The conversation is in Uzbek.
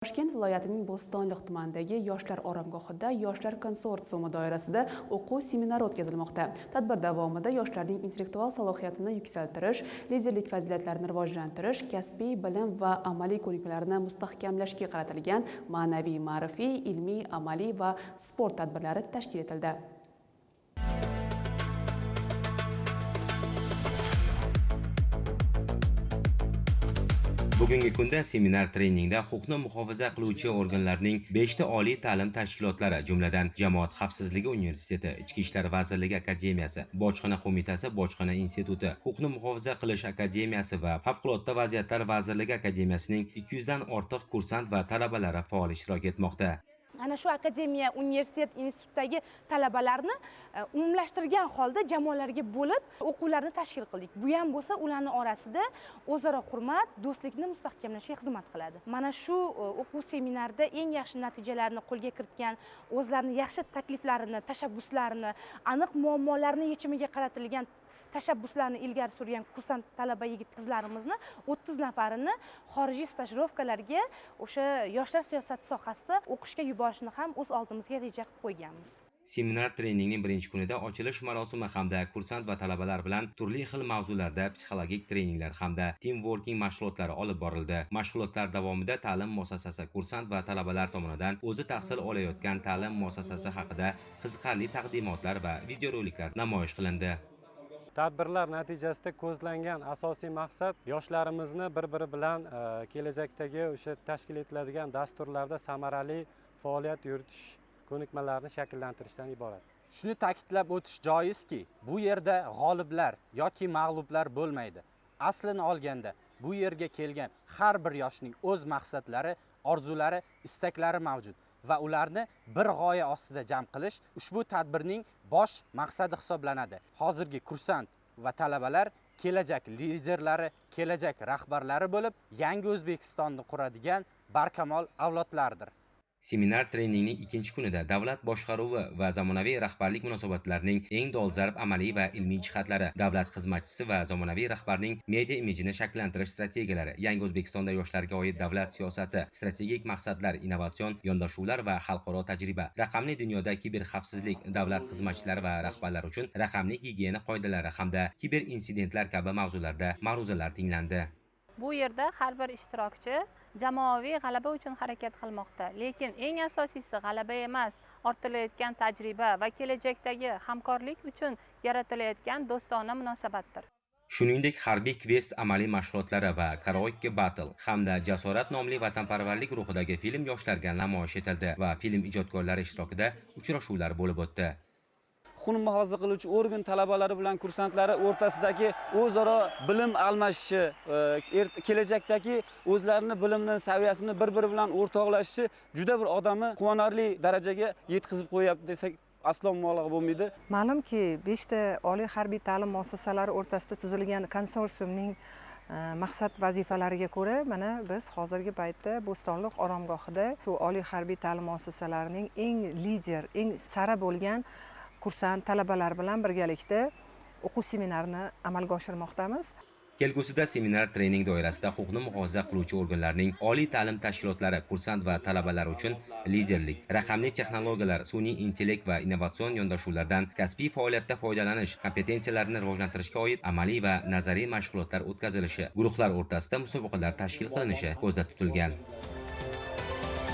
Toshkent viloyatining Bo'stonliq tumanidagi Yoshlar oromgohida Yoshlar konsorsiumi doirasida o'quv seminari o'tkazilmoqda. Tadbir davomida yoshlarning intellektual salohiyatini yuksaltirish, liderlik fazilatlarini rivojlantirish, kasbiy bilim va amaliy ko'nikmalarni mustahkamlashga qaratilgan ma'naviy, ma'rifiy, ilmiy, amaliy va sport tadbirlari tashkil etildi. Bugungi kunda seminar treningda huquqni muhofaza qiluvchi organlarning 5 ta oliy ta'lim tashkilotlari, jumladan Jamoat xavfsizligi universiteti, Ichki ishlar vazirligi akademiyasi, Bojxona qo'mitasi, Bojxona instituti, Huquqni muhofaza qilish akademiyasi va Favqulodda vaziyatlar vazirligi akademiyasining 200 dan ortiq kursant va talabalari faol ishtirok etmoqda. Ana shu akademiya, universitet, institutdagi talabalarni umumlashtirgan holda jamoalarga bo'lib o'quvlarni tashkil qildik. Bu ham bo'lsa ularning orasida o'zaro hurmat, do'stlikni mustahkamlashga xizmat qiladi. Mana shu o'quv seminarida eng yaxshi natijalarni qo'lga kiritgan, o'zlarining yaxshi takliflarini, tashabbuslarini, aniq muammolarni yechimiga qaratilgan tashabbuslarni ilgari surgan kursant talaba yigit qizlarimizni 30 nafarini xorijiy stajirovkalarga o'sha yoshlar siyosati sohasida o'qishga yuborishni ham o'z oldimizga reja qilib qo'yganmiz. Seminar treningning birinchi kunida ochilish marosimi hamda kursant va talabalar bilan turli xil mavzularda psixologik treninglar hamda team working mashg'ulotlari olib borildi. Mashg'ulotlar davomida ta'lim muassasasi kursant va talabalar tomonidan o'zi tahsil olayotgan ta'lim muassasasi haqida qiziqarli taqdimotlar va videoroliklar namoyish qilindi. Tadbirlar natijasida ko'zlangan asosiy maqsad yoshlarimizni bir-biri bilan kelajakdagi o'sha tashkil etiladigan dasturlarda samarali faoliyat yuritish ko'nikmalarini shakllantirishdan iborat. Shuni ta'kidlab o'tish joizki, bu yerda g'oliblar yoki mag'lublar bo'lmaydi. Aslini olganda bu yerga kelgan har bir yoshning o'z maqsadlari, orzulari, istaklari mavjud va ularni bir g'oya ostida jam qilish ushbu tadbirning bosh maqsadi hisoblanadi. Hozirgi kursant va talabalar kelajak liderlari, kelajak rahbarlari bo'lib, yangi O'zbekistonni quradigan barkamol avlodlardir. Seminar treningning ikkinchi kunida davlat boshqaruvi va zamonaviy rahbarlik munosabatlarining eng dolzarb amaliy va ilmiy jihatlari, davlat xizmatchisi va zamonaviy rahbarning media imijini shakllantirish strategiyalari, yangi O'zbekistonda yoshlarga oid davlat siyosati, strategik maqsadlar, innovatsion yondashuvlar va xalqaro tajriba, raqamli dunyoda kiber xavfsizlik, davlat xizmatchilari va rahbarlar uchun raqamli gigiyena qoidalari hamda kiber insidentlar kabi mavzularda ma'ruzalar tinglandi. Bu yerda har bir ishtirokchi jamoaviy g'alaba uchun harakat qilmoqda. Lekin eng asosiysi g'alaba emas, ortilayotgan tajriba va kelajakdagi hamkorlik uchun yaratilayotgan do'stona munosabatdir. Shuningdek, harbiy kvest amaliy mashg'ulotlari va Karaoke Battle hamda Jasorat nomli vatanparvarlik ruhidagi film yoshlarga namoyish etildi va film ijodkorlari ishtirokida uchrashuvlar bo'lib o'tdi. Huquqni muhofaza qiluvchi organ talabalari bilan kursantlari o'rtasidagi o'zaro bilim almashishi, kelajakdagi o'zlarini bilimini, saviyasini bir-biri bilan o'rtoqlashishi juda bir odamni quvonarli darajaga yetkazib qo'yapti desak aslo mubolag'a bo'lmaydi. Ma'lumki, 5 ta oliy harbiy ta'lim muassasalari o'rtasida tuzilgan konsorsiumning maqsad vazifalariga ko'ra mana biz hozirgi paytda Bo'stonliq oromgohida shu oliy harbiy ta'lim muassasalarining eng lider, eng sara bo'lgan kursant talabalar bilan birgalikda o'quv seminarini amalga oshirmoqdamiz. Kelgusida seminar trening doirasida huquqni muhofaza qiluvchi organlarning oliy ta'lim tashkilotlari kursant va talabalar uchun liderlik, raqamli texnologiyalar, sun'iy intellekt va innovatsion yondashuvlardan kasbiy faoliyatda foydalanish kompetensiyalarini rivojlantirishga oid amaliy va nazariy mashg'ulotlar o'tkazilishi, guruhlar o'rtasida musobaqalar tashkil qilinishi ko'zda tutilgan.